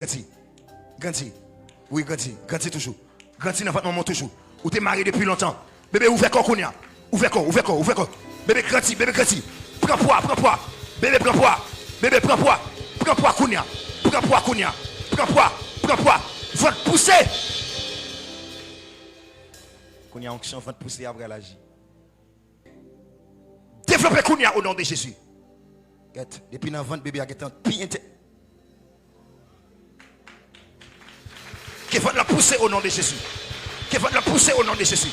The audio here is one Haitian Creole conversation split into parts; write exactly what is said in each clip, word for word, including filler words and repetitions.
Grandi. Grandi. Wi, grandi. Grandi toujou. Grandi nan vant manman w toujou. Ou te mare depi lontan. Bebe, ouvè kò w kounye a. Ouvè kò, ouvè kò, ouvè kò. Bebe, grandi, bebe, grandi. Pran pwa, pran pwa. Bebe, pran pwa. Bebe, pran pwa. Pran pwa kounye a. Pran pwa kounye a. Pran pwa, pran pwa. Vant pouse. Kounye a, onksyon vant pouse a pral aji. Devlope kounye a, o non de Jezi. Gèt, depi nan vant bebe a gentan pi ente. Ke vant lan pouse, o non de Jezi. Ke vant lan pouse, o non de Jezi.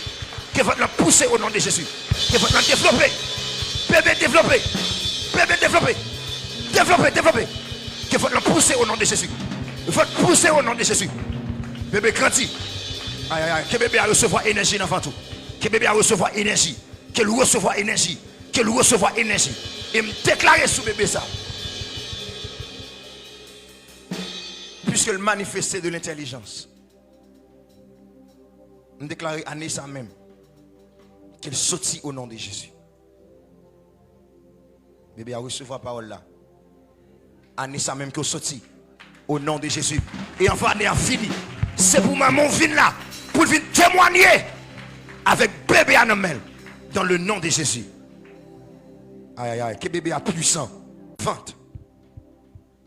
Ke vant lan pouse, o non de Jezi. Ke vant lan devlope. Bebe, devlope. Bebe, devlope. Devlope, devlope. Ke vant lan pouse, o non de Jezi. Vant pouse, o non de Jezi. Bebe, grandi. Ay, ay, ay. Ke bebe a resevwa enèji nan vant ou. Ke bebe a resevwa enèji. Ke l resevwa enèji. Ke l resevwa enèji. E m deklare sou bebe sa. Puisque l manifeste de l'intelligence. M deklare ane sa menm. Ke l soti, o non de Jezi. Bebe a resevwa pawòl la. Ane sa menm ke w soti. O non de Jezi. E anvan ane a fini, se pou manman w vin la, pou l vin temwanye avèk bebe a nan men l. Dans le nom de Jésus. Ay, ay, ay. Ke bebe a pwisan. Vant.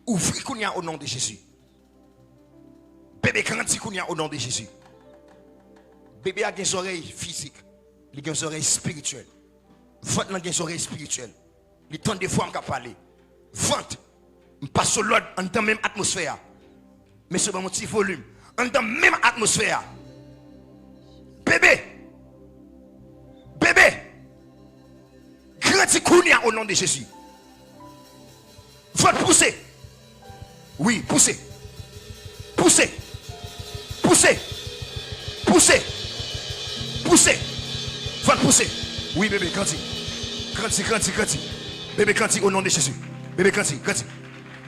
Ouvri kounye a, o non de Jezi. Bebe grandi kounye a, o non de Jezi. Bebe a gen zòrèy fizik. Li gen zòrèy espirityèl. Vant lan gen zòrèy espirityèl. Li tande vwa m k ap pale. Vant, m pase w lòd anndan menm atmosfè a. Mesye, ban m yon ti volim. Anndan menm atmosfè a. Bebe! Bebe! Grandi kounye a, o non de Jezi. Vant pouse. Wi, pouse. Pouse. Pouse. Pouse. Pouse. Vant pouse. Wi, bebe, grandi. Grandi, grandi, grandi. Bebe, grandi, o non de Jezi. Bebe, grandi, grandi.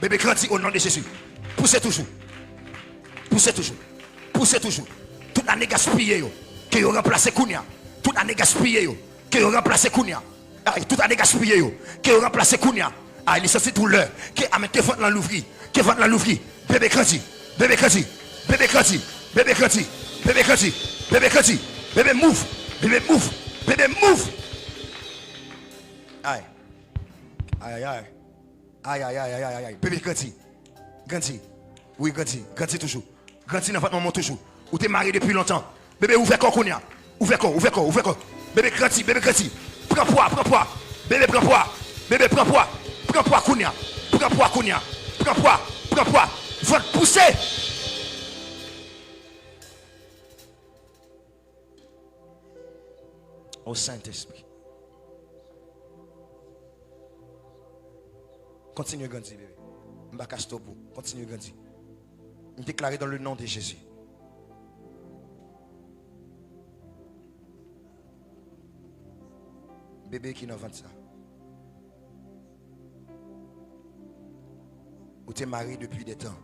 Bebe, grandi, o non de Jezi. Pouse toujou. Pouse toujou. Pouse toujou. Tout ane gaspiye yo, ke yo ranplase kounye a. Tout ane gaspiye yo, ke yo ranplase kounye a. Ay, tout ane gaspiye yo, ke yo ranplase kounye a. Ay, li santi doulè. Ke, amèn, ke vant lan louvri. Ke vant lan louvri. Bebe grandi. Bebe grandi. Bebe grandi. Bebe grandi. Bebe grandi. Bebe grandi. Bebe move. Bebe move. Bebe move. Ay. Ay, ay, ay. Ay, ay, ay, ay, ay, ay, ay. Bebe grandi. Grandi. Wi, grandi. Grandi toujou. Grandi nan vant manman w toujou. Ou te mare depi lontan. Bebe, ouvè kò w kounye a. Ouvè kò, ouvè kò, ouvè kò. Bebe grandi, bebe grandi. Pran pwa, pran pwa. Bebe pran pwa. Bebe pran pwa. Pran pwa kounye a. Pran pwa kounye a. Pran pwa, pran pwa. Vant pouse. O Sentespri. Kontinye grandi, bebe. M pa ka stop ou. Kontinye grandi. M deklare dans le nom de Jésus. Bebe ki nan vant sa. Ou te mare depi de tan.